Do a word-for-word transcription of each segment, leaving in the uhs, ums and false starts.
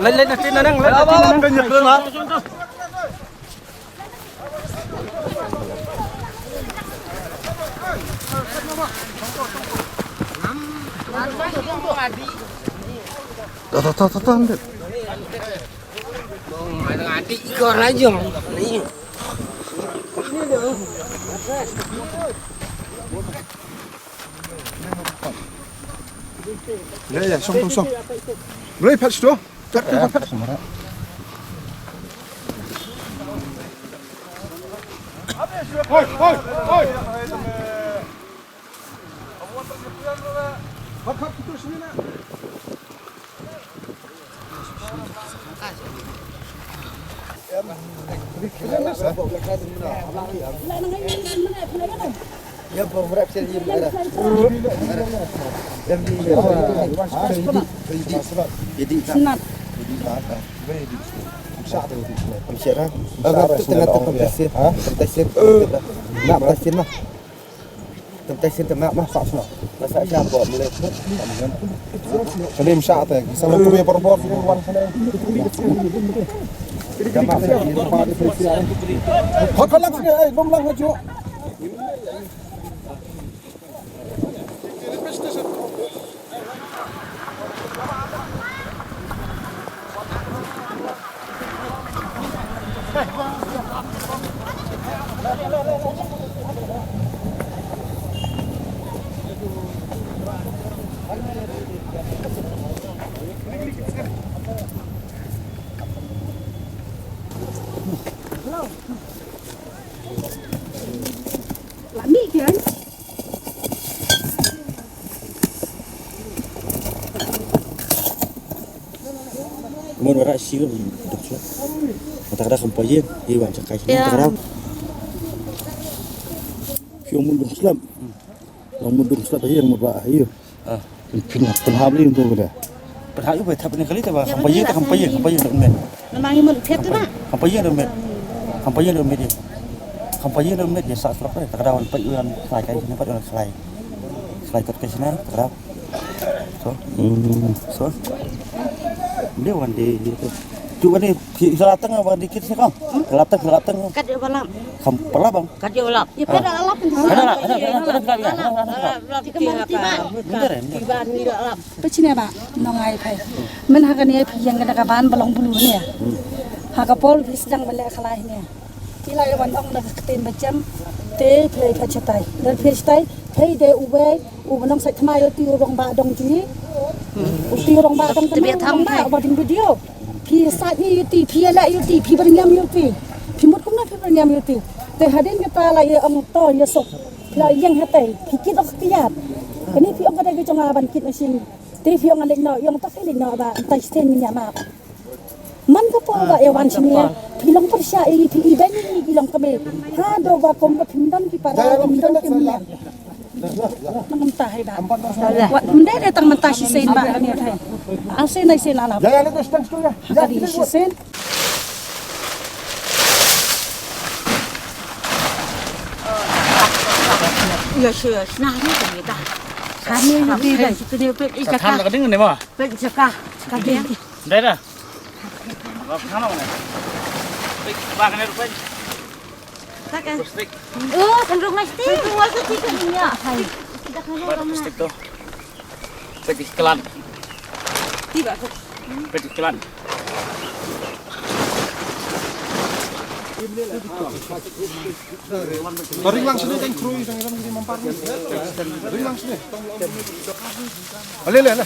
Leit, leit, na tin na nang, leit, na tin na nang. Ta, ta, ta, ta, ta, ndit. Ïa, ïa, shong to, shong. Blei, pat shto. Pat, pat, pat. Hoi, hoi, hoi. Pat, pat, pat, pat. Kane msha te, ki sa long kube por por, ki wan kane. Hot, hot lang sini, eh, lum lang laju. Lah mih kan? Mon wara shi dok shlap. Mata kada kam payeng, i wan chakai. Ya. Mata kada. Phi ong mon dok shlap. Long mon dok shlap, payeng mon ba, ayo. Ah. Phin, phin hap li untuk kada. Pynhap ïa ba thap ne kali ta ba kam payeng, kam payeng, kam payeng dok met. Namang imut phet tu ba. Kam payeng dok met. Kam payeng dok met ïa. Kam payeng dok met ïa sa shlap eh. Ta kada wan payeng wan khlai kai ne pat wan khlai. Khlai kot kai sini, ta kada. So. Hmm. So. Dia wan di, di tu. Tu wan di, salah tengah wan di kit sini kau. Salah tengah, salah tengah. Kat ïa ba lap. Kam pala bang. Kat ïa ba lap. Ïa phet la lap. Ada la, ada la, ada la, ada la. Tiba ni la lap. Pachine ba nong ai phai. Men ha kane phi ïeng kane ka ban ba long bulu ne. Ha ka por phi sdang ban leh khlai ne. Phi la ïa wan ong da ka ktien ba jem. Te phi la phi shatai. Da phi shatai. Phi de uwei uba nong sai khma ïa uti u rangbah dong ji. Uti u rangbah dong ji. Uba ding video. Phi sait ïa uti, phi ïaleh ïa uti, phi byrngem ïa uti. Phi mut kumno phi byrngem ïa uti. Te hadien kata la ïa ong to ïa suk. Phi la ïeng hatei, phi kit ok kiad. Kane phi ong ka dei ka jong nga ban kit machine. Te phi ong nga leit noh, ïa ong to phi leit noh ba, ntai shisien ngin ïa map. Man ka por ba ïa wan shane, phi long pyrshah ïa phi i ben ïa ki long kmie. Haduh ba kum ba phim don ki para, phim don ki mliang. Nang mynta hai ba. Wat mynta dei tang mynta shisien ba kane hai. Arsien arsien alam. Ka dei shisien. Ïa shisien na ni ka ni ta. Kane ni dei dei. Kane pet i chaka. Ka ding ne ma. Pet chaka. Ka dei. Dei da. Ba kane rupai. Saka. Plastik. Oh, kan rong plastik. Kan rong plastik kan ini ya. Hai. Kita kan rong plastik tu. Plastik kelan. Tiba tu. Plastik kelan. Ring lang sini kan krui sang sang di mampar. Ring lang sini. Ale ale ale.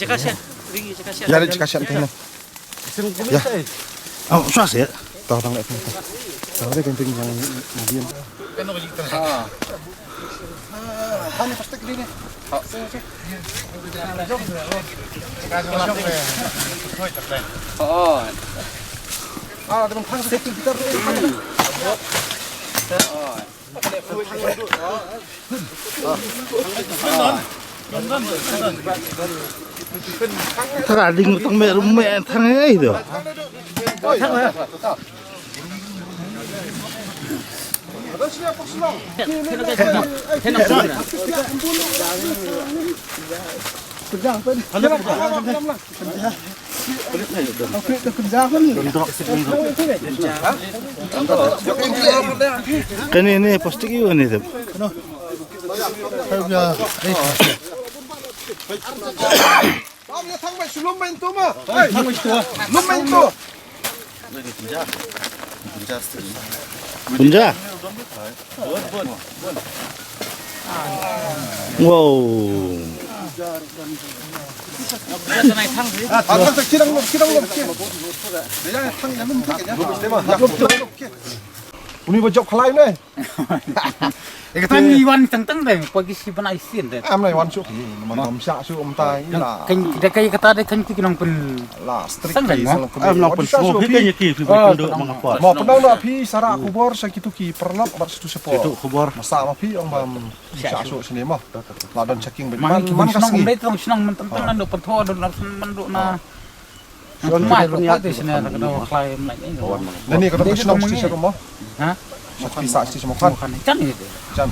Jaka sha. Ri jaka sha. Ya, jaka sha te na. Ya. Oh, sha sha. Tang tang le. Tang le kan ting yang dia. Ah. Ah, ni plastik ni ni. Oh. Ah, teman pang safety kita. Oh. Tara ding tang me me tang ai do. Kane ne plastik ïa u ne te. Punja. Wow. Uni ba jop khlai ne. Ïa kata ngi wan teng teng de, poi ki shi bnai sien de. Am nai wan shuh ki, man ym shah shuh mynta i la. Kan de kai kata de kan ki nong pyn. La strict ki, sa long. Am nong pyn shuh phi kan ïa ki phi pyn duk ma nga por. Mo pynang da phi sa rah khubor sha kitu ki paralok bad situ shapoh. Kitu khubor. Masa ma phi ong bam shah shuh sini mo. La don checking bad man man ka sngi. Dei tong shnong man teng teng na do pynthor do na man do na. Mai pynïaid te sne ka dei khlai mlai. Nani ka dei ka shnong station mo? Ha? Sha pisa station mo khan. Kan ni. Jan.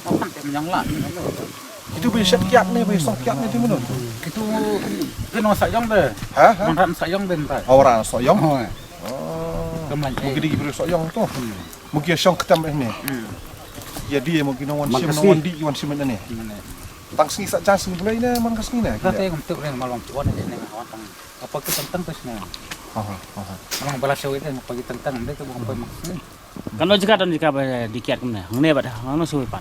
Kan te myang la. Itu bi shet kiat ni bi song kiat ni tu mano? Itu keno sa yong de. Ha? Mangran sa yong de tai. Ora sa yong. Oh. Kemlai. Mungkin di beri sa yong tu. Mungkin song ketam ni. Ya dia mungkin wan sim wan di wan sim ni. Tang sngi sa jan sngi bulai ne man ka sngi ne. Ka te kum tu ring malong puan ni ne wan tang. Apa ki tentang tu sini. Aha, aha. Amang bala sawit dan pagi tentang dia tu bukan poi maksud. Kan lo jika dan jika ba dikiat kumne. Ngne bad hang no sui pan.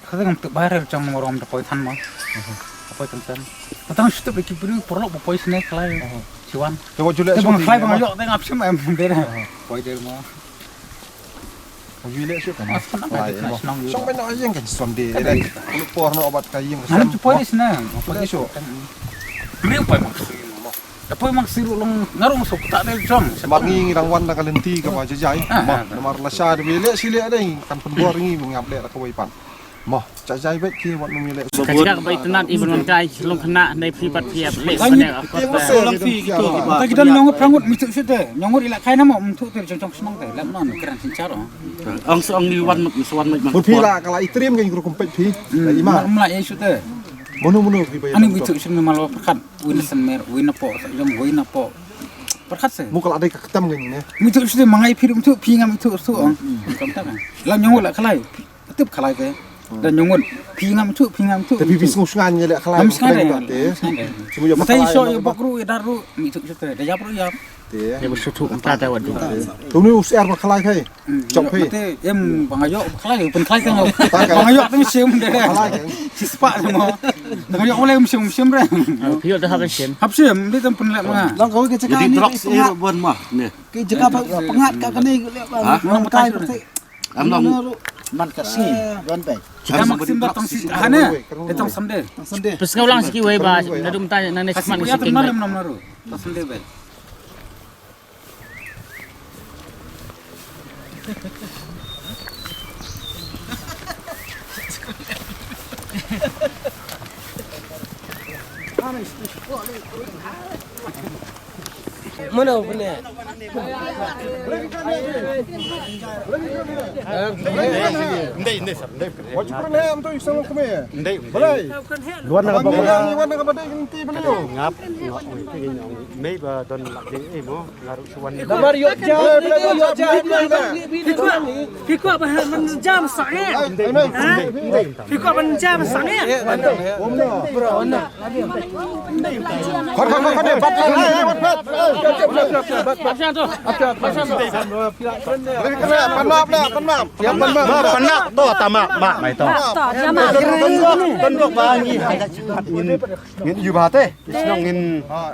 Kata ngam tu barel chong marom da poi than ma. Da poi tentang. Patang situ beki beri porlok ba poi sini kelai. Siwan. Coba julek. Bang kelai bang yok tengap sim em bera. Poi der ma. Yu le shu kan. Shong ban no ïing kan Sunday. Lu por no obat ka ïing. Ngam chu poi sna. Poi shu. Ring poi mak. Da poi mak siru long ngarung sok ta del jong. Mar ngi ngi dang wan da ka lenti ka ba jajai. Ma namar la sha de le si le dei kan pynbor ngi ngap le da ka wei pan. Ma jajai bet ki wat ngi le. Ka jaka ba itynnad i ban wan kai long khana nei phi pat phi ap le. Ka ngi. Ka ngi don nyong prangut mi tu shu te. Nyong ila kai na mo mi tu te jong jong shnong te. Lam non kran sin charo. Ong sa ong ni wan mut, sa wan mut. Mut phi la ka la i trim ka i kru kumpet phi. La i ma. Mla e shu te. Munu munu ki ba. Ani bitu shu ni mal wa perkat. Win sen mer, win apo, jong win apo. Perkat se. Mu ka la dei ka ketam ka ni ne. Bitu shu te mangai phi dum tu phi ngam tu tu ong. Kam ta kan. La nyong la khlai. Tip khlai te. Dan nyong phi ngam tu phi ngam tu. Tapi phi sngu sngan ni le khlai. Ngam sngan de. Te. Matai so yo bok ru ya dar ru. Bitu shu te. Da yap ru yap. Te. Ya ba shu tu ta ta wa du. Tu ni u ser ba khlai kai. Chok phi. Em bang ayo khlai pun khlai tang. Bang ayo tang sim de. Si spa mo. Bang ayo le sim sim re. Phi da hap sim. Hap sim di tam pun le ma. Long ko ke cakap ni. Jadi drugs ni bon ma. Ni. Ke cakap pengat ka kene. Long kai. Am long. Man ka si. Wan bai. Kita maksim da tang si hane. Tang sande. Tang sande. Pes ngau lang siki wei ba. Nadum tanya nane seman siki. Tang sande bai. Mano bne? Ndei, ndei, sir, ndei. Wat ju pynheh, ym to ïa sngewthuh kumne. Ndei, ndei. Balei? Luan na ka bawah. Wan na ka bawah, kin ti balei? Ngap, ngap, oi, ti ngin ong. Mei ba don lak dei, eh, mo, nga ruh shu wan. Namar ïoh ja, ïoh ja, ïoh ja. Phi kwah, phi kwah ban jam sangeh. Ai, ai, ai. Phi kwah ban jam sangeh. Khot, khot, khot, khot, eh, pat, eh, eh, pat, pat. Pan map, pan map. Pan map to, tama, ma, mai to. Ton bok, ton bok ba ngi. Ngin yu ba te. Shnong ngin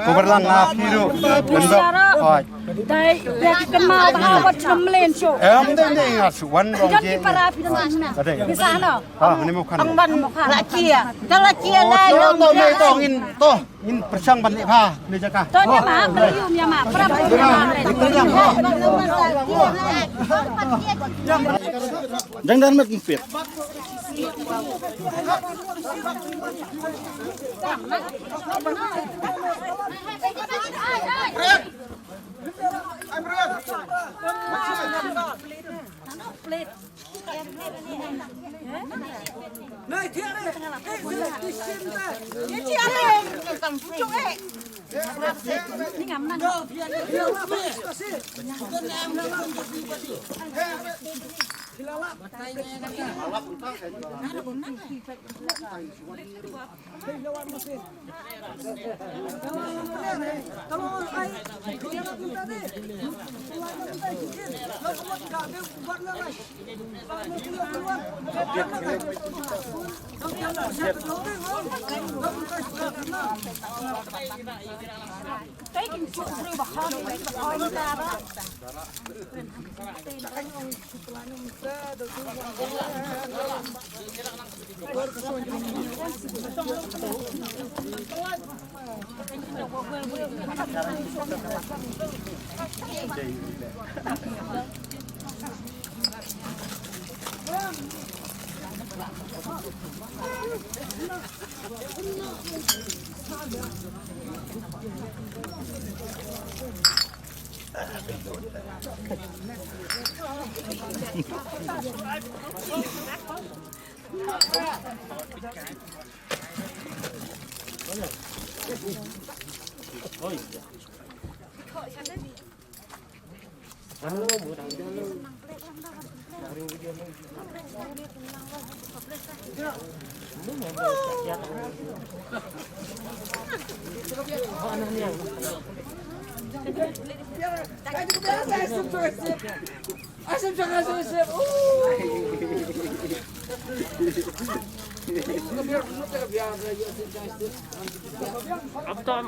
cover lang nga phi ruh. Ton bok. Hoi. Dai, dai ki kynmaw ba wat chum len shu. Em, dai, dai, nga shu wan rong je. Don ki para phi don na. Bisa no. Ha, ni mo khan. Ang ban la chia. Ka la chia lai. To, to, to, ngin to. Ngin pyrshang ban leh bha ne jaka. To nia ma, pyrshang nia ma, pyrshang nia ma. Jang dan mat ngin pit. Plate.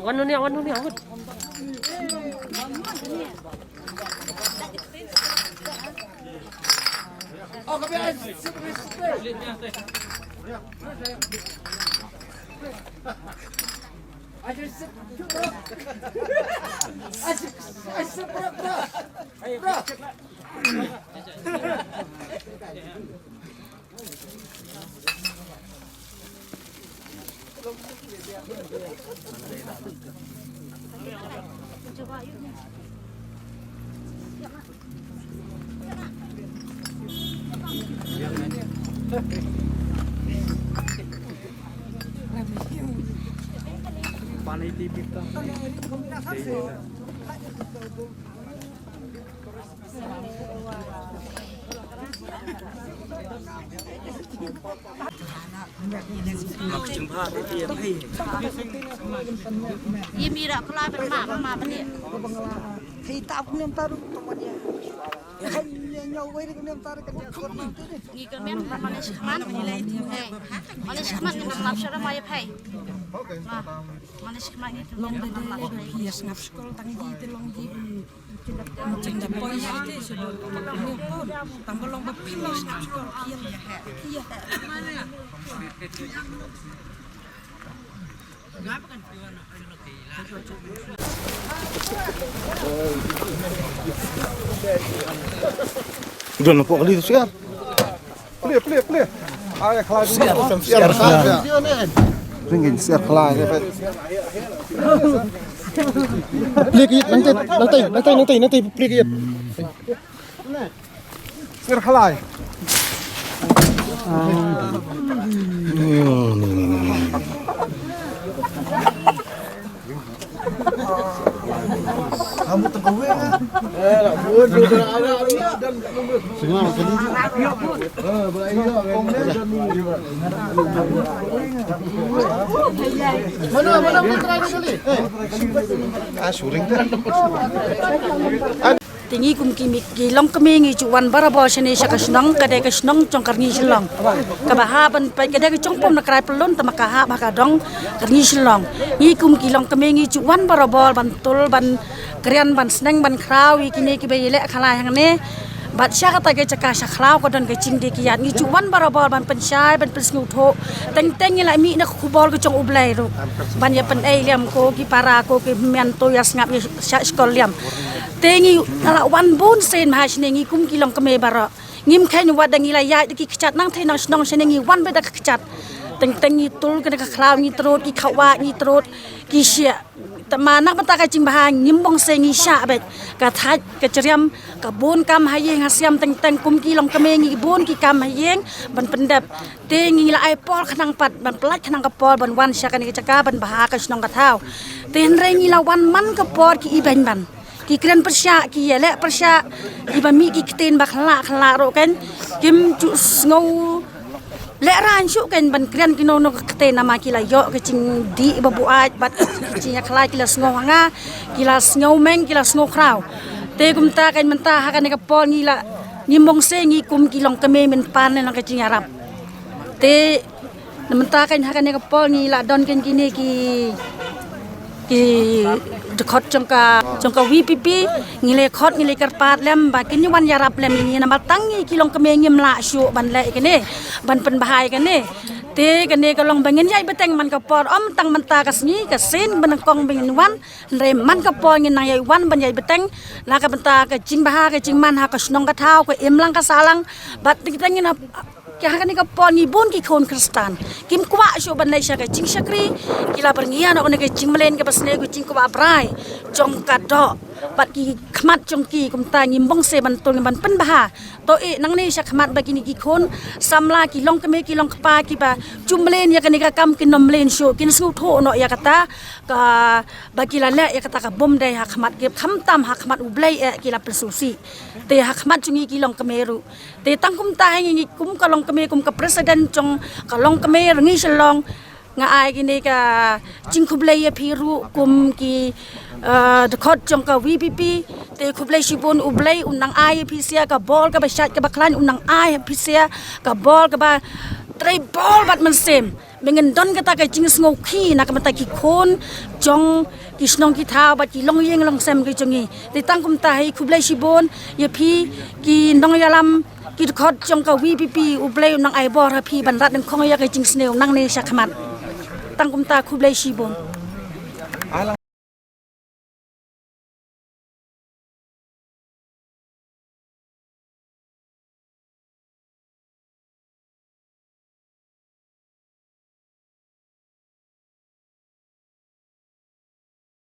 Wan nu nia, wan nu nia, wan. Ye mi ra kla ben ma, ma ben ye. Hei, ta kum nem taru, to ma dia. Hei, ye nyau wei rik nem taru kan. Ngi kyrmen ba mane shikmat. Hei, mane shikmat ngi nam lap shara ma ye phai. Ma, mane shikmat ngi kyrmen ba mane lap shara. Yes, ngap skol tang ji te long ji. Don pok kali tu siar. Plie, plie, plie. Ai, khlai. Siar, siar, siar. Ringin siar khlai. Plie ka ïit, nangtai, nangtai, nangtai, nangtai, nangtai, plie ka ïit. Sir khalai. Te ngi kum ki mi, ki longkmie ngi ju wan barabor shane sha ka shnong, ka dei ka shnong jong ka Rngi Shillong. Kaba ha ban peit ka dei ka jong pom na Krai Pyllun, tangba ka hap ha ka dong ka Rngi Shillong. Ngi kum ki longkmie ngi ju wan barabor ban tul, ban kren, ban sneng, ban khraw ïa kine kiba ïaleh khalai hangne. Bad sha kata ka jaka sha khlaw ka don ka jingdie ka ïaid, ngi ju wan barabor ban pynshai, ban pynsngewthuh. Teng teng ngi la mih na ka khubor ka jong U Blei ruh ban ïa pynei lem ko ki para, ko ki hynmen, to ïa sngap, ïa shah shkor lem. Te ngi la wan bun sien ha shane ngi kum ki longkmie baroh. Ngim kheiñ wat da ngi la ïaid da ki kjat nangthei na shnong shane, ngi wan beit da ka kjat. Teng teng ngi tul kane ka khlaw, ngi trud ki khawai, ngi trud ki shiah. Tangba na ka bynta ka jingbha ngim bong se, ngi shah beit. Ka thait, ka jriam, ka bun kam ha ïing ha sem, teng teng kum ki longkmie ngi bun ki kam ha ïing ban pyndep. Te ngi la ai por khnang pat, ban pyllait khnang ka por ban wan sha kane ka jaka ban bha ka shnong ka thaw. Te hynrei ngi la wan man ka por ki ibeiñ ban, ki kren pyrshah, ki ïaleh pyrshah, kiba mih ki ktien ba khlak khlak ruh kan, kim ju sngew lehraiñ shuh kan ban kren kino kino ka ktien, namar ki la ïoh ka jingdih ba buaid bad ka jingïakhlaiñ, ki la sngew ha nga, ki la sngew meng, ki la sngew khraw. Te kumta kan mynta ha kane ka por ngi la, ngim bong se, ngi kum ki longkmie mynta ne nang ka jingïarap. Te na mynta kan ha kane ka por ngi la don kan kine ki, ki dkhot jong ka, jong ka V P P, ngi la khot, ngi la kyrpad lem ba kin ïa wan ïarap lem ïa ngi, namar tang ngi ki longkmie ngim lah shuh ban leh ïa kane, ban pynbha ïa kane. Te kane ka long ba ngin ïai bteng man ka por, ym tang mynta ka sngi, ka sien ba nyngkong ba ngin wan, hynrei man ka por ngin nang ïai wan ban ïai bteng na ka bynta ka jingbha ka jingman ha ka shnong ka thaw, ka imlang ka sahlang. Bad teng teng ngin ha, ki ha kane ka por ngi bun ki khun Khristan kim kwah shuh ban leit sha ka jingshakri, ki la byrngia noh kane ka jingmlien kaba sniew, ka jingkwah brai jong ka doh bad ki khmat jong ki. Kumta ngim bong se ban tul, ngim ban pynbha. To eh nangne sha khmat ba kine ki khun samla, ki longkmie, ki longkpa kiba ju mlien ïa kane ka kam kin ym mlien shuh, kin sngewthuh noh ïa kata kaba ki la leh, ïa kata ka bym dei ha khmat ki, khamtam ha khmat U Blei eh ki la pynsngewsih. Te ha khmat jong ngi ki longkmie ruh. Te tang kumta hi ngi kum ka longkmie, kum ka president jong ka longkmie Rngi Shillong, nga ai kine ka jingkhublei ïa phi ruh kum ki, eh, dkhot jong ka V P P. Te khublei shibun, U Blei un nang ai ïa phi sha ka bor kaba shait kaba khlaiñ, un nang ai ïa phi sha ka bor kaba trei bor bad mynsiem. Ba ngin don kata ka jingsngewkhih na ka bynta ki khun jong ki shnong ki thaw bad ki longïing longsem ki jong ngi. Te tang kumta hi khublei shibun ïa phi ki nongïalam, ki dkhot jong ka V P P, U Blei un nang ai bor ha phi ban rat nyngkong ïa ka jingsniew nangne sha khmat. Tang kumta, khublei shibun.